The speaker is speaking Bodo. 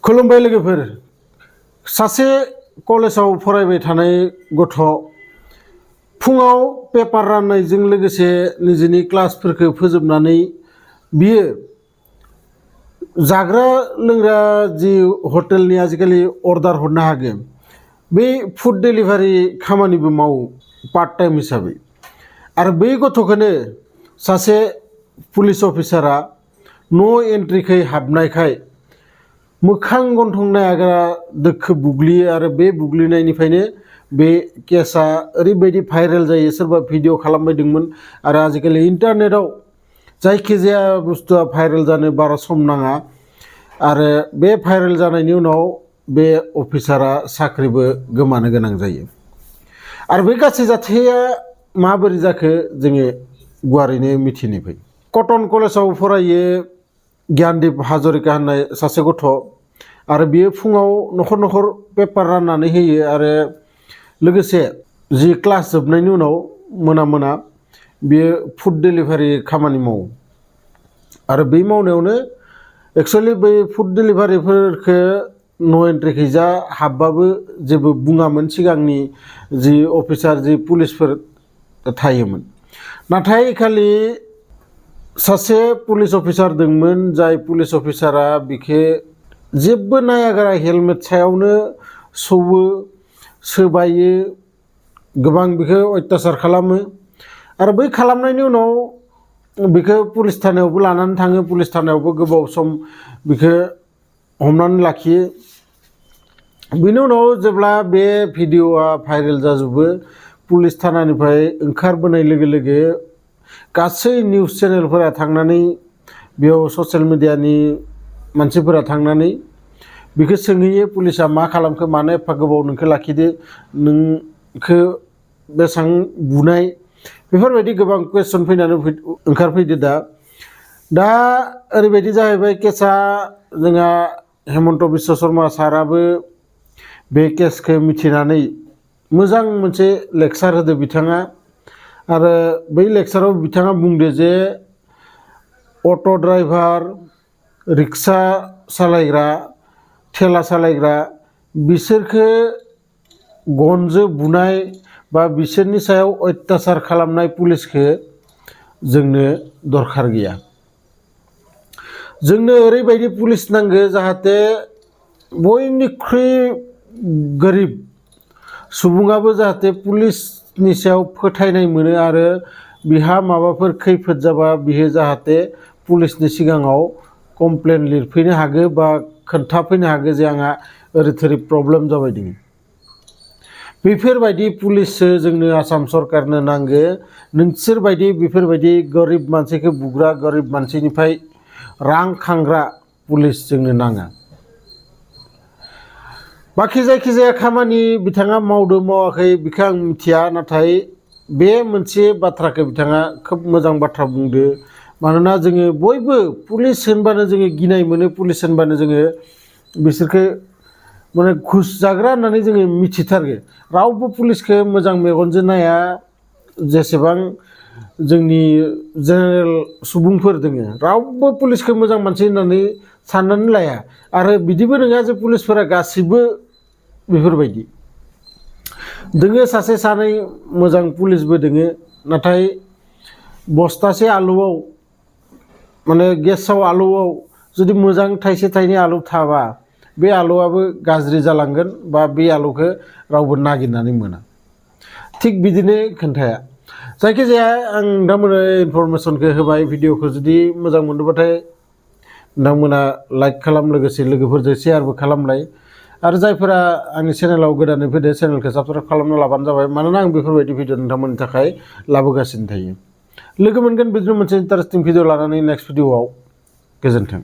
खुलुमबाय लोगोफोर सासे कलेजाव फरायबाय थानाय गथ' फुङाव पेपार राननायजों लोगोसे निजेनि क्लासफोरखौ फोजोबनानै बियो जाग्रा लोंग्रा जि हटेलनि आजिखालि अर्डार हरनो हागोन बे फुड डेलिभारि खामानिबो मावो पार्ट टाइम हिसाबै आरो बै गथ'खौनो सासे पुलिस अफिसारा न' एन्ट्रिखै हाबनायखाय मोखां गन्थं नायाग्रा दोखो बुग्लियो आरो बे बुग्लिनायनिफ्रायनो बे केसा ओरैबायदि भाइरेल जायो सोरबा भिडिअ खालामबायदोंमोन आरो आजिखालि इन्टारनेटआव जायखिजाया बुस्थुआ भाइरेल जानो बारा सम नाङा आरो बे भाइरेल जानायनि उनाव बे अफिसारा साख्रिबो गोमानो गोनां जायो आरो बे गासै जाथाया माबोरै जाखो जोङो गुवारैनो मिथिनो फै कटन कलेजाव फरायो ज्ञानदीप हाजरिका होननाय सासे गथ' आरो बियो फुङाव नखर नखर पेपार राननानै होयो आरो लोगोसे जि क्लास जोबनायनि उनाव मोना मोना बियो फुड डेलिभारि खामानि मावो आरो बै मावनायावनो एक्चुअलि बै फुड डेलिभारिफोरखौ न' एन्ट्रिखैजा हाबबाबो जेबो बुङामोन सिगांनि जि अफिसार जि पुलिसफोर थायोमोन नाथाय खालि सासे पुलिस अफिसार दंमोन जाय पुलिस अफिसारा बिखे जेबो नायागारा हेलमेट सायावनो सौवो सोबायो गोबां बिखौ अत्याचार खालामो आरो बै खालामनायनि उनाव बिखौ पुलिस थानायावबो लानानै थाङो पुलिस थानायावबो गोबाव सम बिखौ हमनानै लाखियो बिनि उनाव जेब्ला बे भिडिअआ भाइरेल जाजोबो पुलिस थानानिफ्राय ओंखारबोनाय लोगो लोगो गासै निउस चेनेलफोरा थांनानै बेयाव ससियेल मिडियानि मानसिफोरा थांनानै बिखौ सोंहैयो पुलिसा मा खालामखो मानो एफा गोबाव नोंखौ लाखिदो नोंखौ बेसेबां बुनाय बेफोरबायदि गोबां कुइसन फैनानै ओंखारफैदो दा ओरैबायदि जाहैबाय केसा जोंहा हेमन्त बिश्व शर्मा साराबो बे केसखौ मिथिनानै मोजां मोनसे लेक्सार होदो बिथाङा आरो बै लेक्साराव बिथाङा बुंदो जे अट' ड्राइभार रिक्सा सालायग्रा थेला सालायग्रा बिसोरखौ गनजों बुनाय बा बिसोरनि सायाव अत्याचार खालामनाय पुलिसखौ जोंनो दरखार गैया जोंनो ओरैबायदि पुलिस नांगौ जाहाथे बयनिख्रुइ गोरिब सुबुङाबो जाहाथे पुलिसनि सायाव फोथायनाय मोनो आरो बिहा माबाफोर खैफोद जाबा बियो जाहाथे पुलिसनि सिगाङाव कमप्लेन लिरफैनो हागो बा खोन्थाफैनो हागो जे आंहा ओरै थोरै प्रब्लेम जाबाय दङ बेफोरबायदि पुलिससो जोंनो आसाम सरकारनो नांगो नोंसोरबायदि बेफोरबायदि गोरिब मानसिखौ बुग्रा गोरिब मानसिनिफ्राय रां खांग्रा पुलिस जोंनो नाङा बाखि जायखिजाया खामानि बिथाङा मावदो मावाखै बेखौ आं मिथिया नाथाय बे मोनसे बाथ्राखौ बिथाङा खोब मोजां बाथ्रा बुंदो मानोना जोङो बयबो पुलिस होनबानो जोङो गिनाय मोनो पुलिस होनबानो जोङो बिसोरखौ माने घुस जाग्रा होननानै जोङो मिथिथारगो रावबो पुलिसखौ मोजां मेगनजों नाया जेसेबां जोंनि जेनेरेल सुबुंफोर दोङो रावबो पुलिसखौ मोजां मानसि होननानै साननानै लाया आरो बिदिबो नङा जे पुलिसफोरा गासिबो बेफोरबायदि दोङो सासे सानै मोजां पुलिसबो दोङो नाथाय बस्थासे आलुआव माने गेसाव आलुआव जुदि मोजां थाइसे थाइनै आलु थाबा बे आलुआबो गाज्रि जालांगोन बा बे आलुखौ रावबो नागिरनानै मोना थिग बिदिनो खोन्थाया जायखिजाया आं नोंथांमोननो इनफरमेसनखौ होबाय भिडिअखौ जुदि मोजां मोनदोंबाथाय नोंथांमोना लाइक खालाम लोगोसे लोगोफोरजों शेयारबो खालामलाय आरो जायफोरा आंनि चेनेलाव गोदानै फैदो चेनेलखौ साबस्क्राइब खालामना लाबानो जाबाय मानोना आं बेफोरबायदि भिडिअ नोंथांमोननि थाखाय लाबोगासिनो थायो लोगो मोनगोन बिदिनो मोनसे इन्टारेस्टिं भिडिअ लानानै नेक्स्ट भिडिअआव गोजोन्थों।